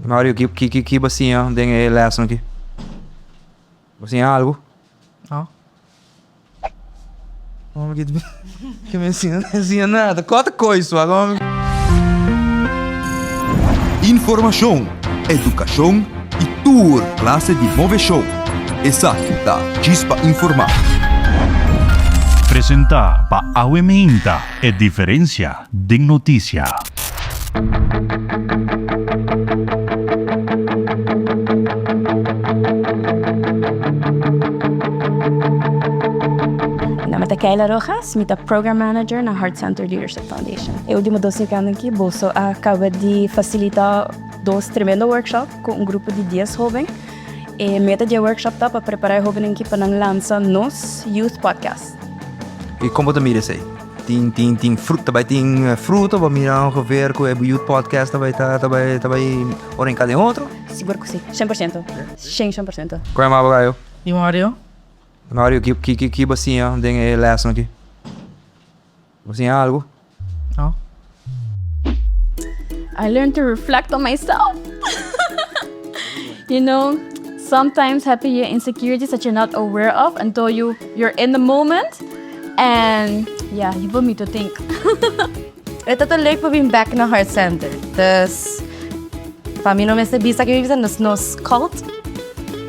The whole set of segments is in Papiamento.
Mario, ki ki ki ki bo siña den e lesson aki? Bo siña algu? No. Hombre ki ki mi siña no siña nada. Kua ta kois wak hombre? Informashon, edukashon i tur klase di moveshon. Esaki ta Djis pa Informá. Presentá pa Awe Meinta, e diferensia den notisia. Mi nomber ta Keila Rojas, mi ta Program Manager na Heart Center Leadership Foundation. E ultimo dos weekend aki boso a caba di facilita dos tremendo workshop cu un grupo di dies hoben. E meta di e workshop ta pa prepara e hobennan aki pa nan lansa nos Youth Podcast. Y con bo ta mira esey? Tin tin tin fruta bai tin fruta bo mira ongeveer cu e Youth Podcast ta bai ta bai ta bai orinca den otro? Sigur cu si, 100%, 100 100%. Con e maba gayo? Di Mario. Mario ki ki ki bo siña den e lesson aki? Bo siña algo? No. I learned to reflect on myself. You know, sometimes happy your insecurities that you're not aware of until you you're in the moment and yeah, you put me to think. E ta ta leuk pa bin back na Heart Center. Dus pa mi no mester bisa ke mi bisa nos nos cult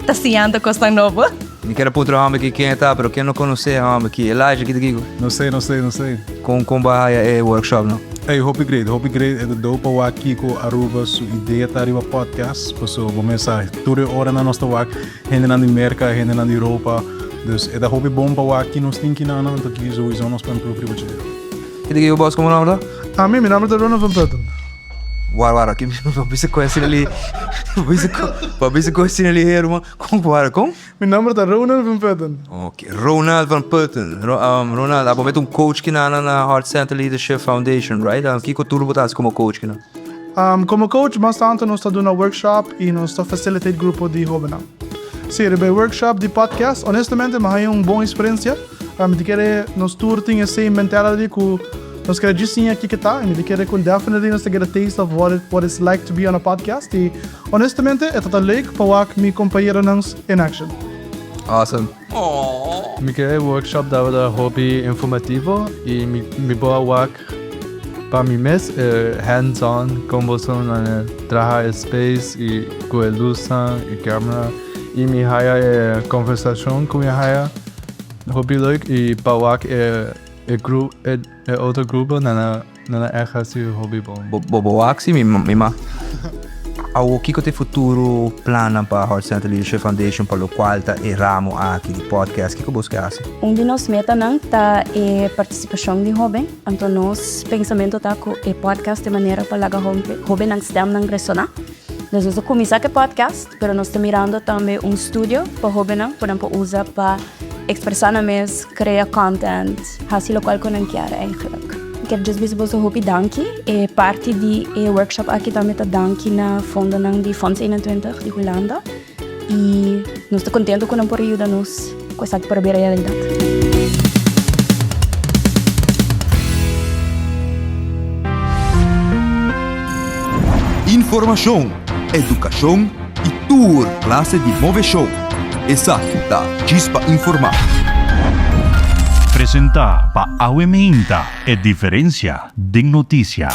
ta siñando kosnan nobo. Mi kier a puntra homber ki ken e ta, pero ken no konosé e homber ki? Elijah, ki ta kiko? No sé, no sé, no sé. Kon kon bo a haya e workshop no? Ey, hopi great, hopi great. E ta dope pa wak kiko Aruba su idea ta riba podcast. Paso bo mes sa tur e oranan nos ta wak hendenan di Merca, hendenan di Europa. Dus e ta hopi bon pa wak ki nos tin kinan anto ki souiso nos por improve riba dje. Ki ta kiko bos komo nomber ta? Ami, mi nomber ta Ronald van Putten. Wara wara, ki bo bisa ku asina li, bo bisa ku, bo bisa ku asina liher man. Kon wara kon? Mi nomber ta Ronald van Putten. Ok, Ronald van Putten. Ronald, abo mete un coach kina na na Heart Center Leadership Foundation, right? Kiko tur bo ta hasi komo coach kina? Komo coach, mas tantu nos ta duna workshop i nos ta facilitate grupo di hobennan. Sí, riba e workshop di podcast, honestamente mi haña un bon eksperensia. Mi ta kere nos tur tin e same mentality ku nos kere djis siña kiko ta i mi ta kere ku definitely nos ta get a taste of what it what it's like to be on a podcast i honestamente e ta ta leuk pa wak mi kompañeronan in action. Awesome. Mi kere e workshop tabata hopi informativo i mi mi por a wak pa mi mes e hands on kon boso nan a traha e space i ku e lusnan e camera i mi haya e conversacion ku mi haya. Hopi leuk y pa wak e e gru e e otro grupo nan a nan a echt hasi hopi bon. Bo bo bo wak si mi mi ma. Awo kiko ta e futuro plannan pa Heart Center Leadership Foundation pa lokual ta e ramo aki di podcast kiko bos ke hasi? Un di nos metanan ta e partisipashon di hoben, anto nos pensamentu ta ku e podcast ta e manera pa laga hobennan stemnan resoná. Dus nos a kuminsá ku e podcast, pero nos ta mirando tambe un studio pa hóbennan ku nan por usa pa ekspresá nan mes, krea content, hasi lokual ku nan kier eigenlijk. Mi kier djis bisa boso hopi danki. E parti di e workshop aki tambe ta danki na fondonan di Fonds 21 di Hulanda i nos ta kontento ku nan por a yuda nos ku esaki por a bira realidat. Informashon, edukashon i tur klase di moveshon. Esaki ta Djis pa Informá. Presentá pa Awe Meinta, e diferensia den notisia.